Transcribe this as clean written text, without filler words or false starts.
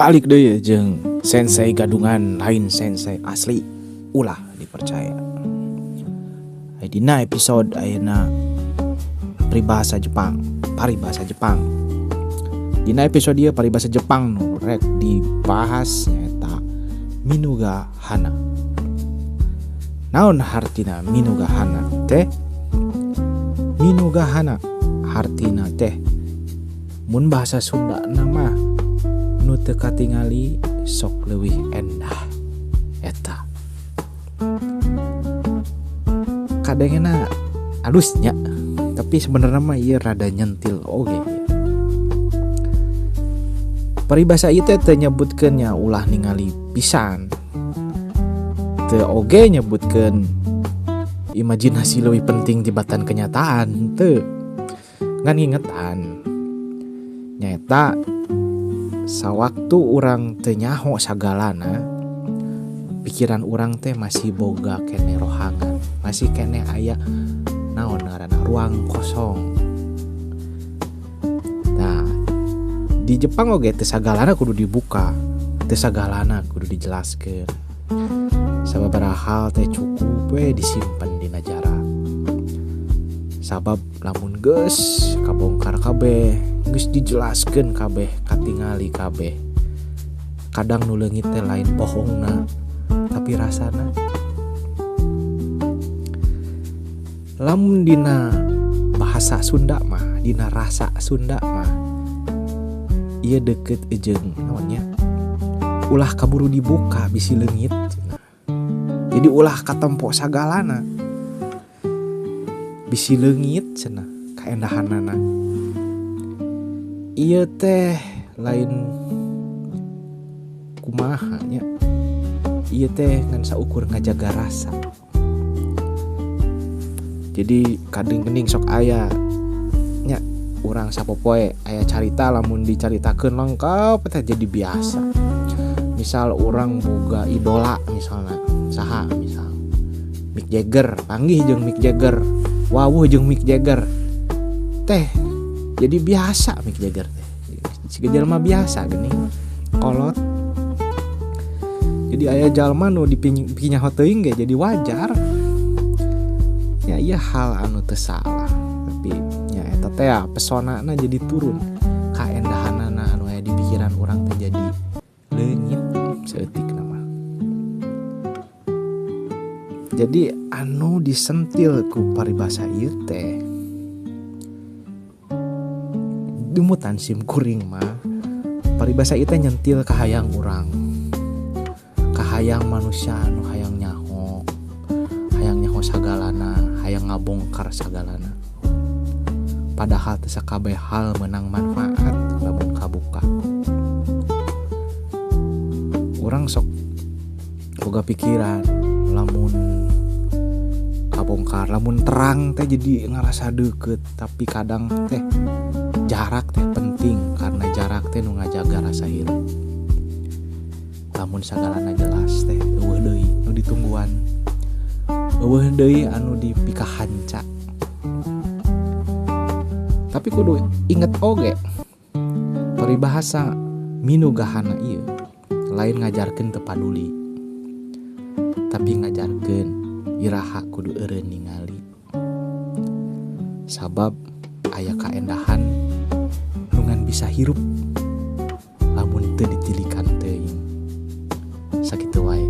Balik deui jeung Sensei gadungan, lain sensei asli, ulah dipercaya. Dina episode ayeuna peribahasa Jepang, paribahasa Jepang. Dina episode ieu paribahasa Jepang nu rek dibahas nyaeta Minuga Hana. Naon hartina Minuga Hana teh? Minuga Hana hartina teh mun bahasa Sunda nama nu teu katingali sok leuwih endah eta. Kadangna alusnya, tapi sebenarnya mah ieu rada nyentil oge. Paribasa ieu teh teu nyebutkeun nya ulah ningali pisan. Teu oge nyebutkeun imajinasi leuwih penting tibatan kenyataan, teu. Ngan ngingetan nyaeta sawaktu urang teu nyaho sagalana, pikiran urang teh masih boga keneh rohangan, masih keneh aya naon ngaranna ruang kosong. Nah, di Jepang oge teu sagalana kudu dibuka, teu sagalana kudu dijelaskeun. Sababaraha hal teh cukup we disimpen dina jarak. Sabab lamun geus kabongkar kabeh, geus dijelaskeun kabeh, katingali kabeh. Kadang nu leungit teh lain bohongna, tapi rasana. Lamun dina bahasa Sunda mah, dina rasa Sunda mah, ieu deukeut jeung naon nya? Ulah kaburu dibuka bisi leungit. Jadi ulah katempo sagalana. Bisi leungit cenah kaendahanana. Ieu teh lain kumaha nya. Ieu teh ngan saukur ngajaga rasa. Jadi kadang geuning sok aya nya urang sapopoe aya carita lamun dicaritakeun lengkap teh jadi biasa. Misal urang boga idola misalna saha misal Mick Jagger, panggih jeung Mick Jagger, wawuh jeung Mick Jagger teh jadi biasa Mick Jagger teh. Siga jelema biasa geuning kolot. Jadi aya jalma nu dipinyaho teuing ge jadi wajar. Ya ieu hal anu teu salah, tapi nya eta teh ya pesonana jadi turun, kaendahanana anu aya di pikiran urang teh jadi leungit saeutik nama. Jadi anu disentil ku paribasa ieu teh dumutan sim kuring mah paribasa ieu teh nyentil kahayang urang, kahayang manusia anu hayang nyaho, hayang nyaho sagalana, hayang ngabongkar sagalana. Padahal teu sakabeh hal meunang manfaat lamun kabuka. Urang sok boga pikiran lamun kabongkar, lamun terang teh jadi ngerasa deukeut, tapi kadang teh jarak teh penting karena jarak teh nu ngajaga rasa hirup. Lamun sagalana jelas teh eueuh deui nu ditungguan, eueuh deui anu dipikahanca. Tapi kudu inget oge peribahasa minugahana ieu lain ngajarkeun teu paduli, tapi ngajarkeun iraha kudu eureun ningali. Sabab aya kaendahan nu ngan bisa hirup lamun teu ditilikan teuing. Sakitu wae.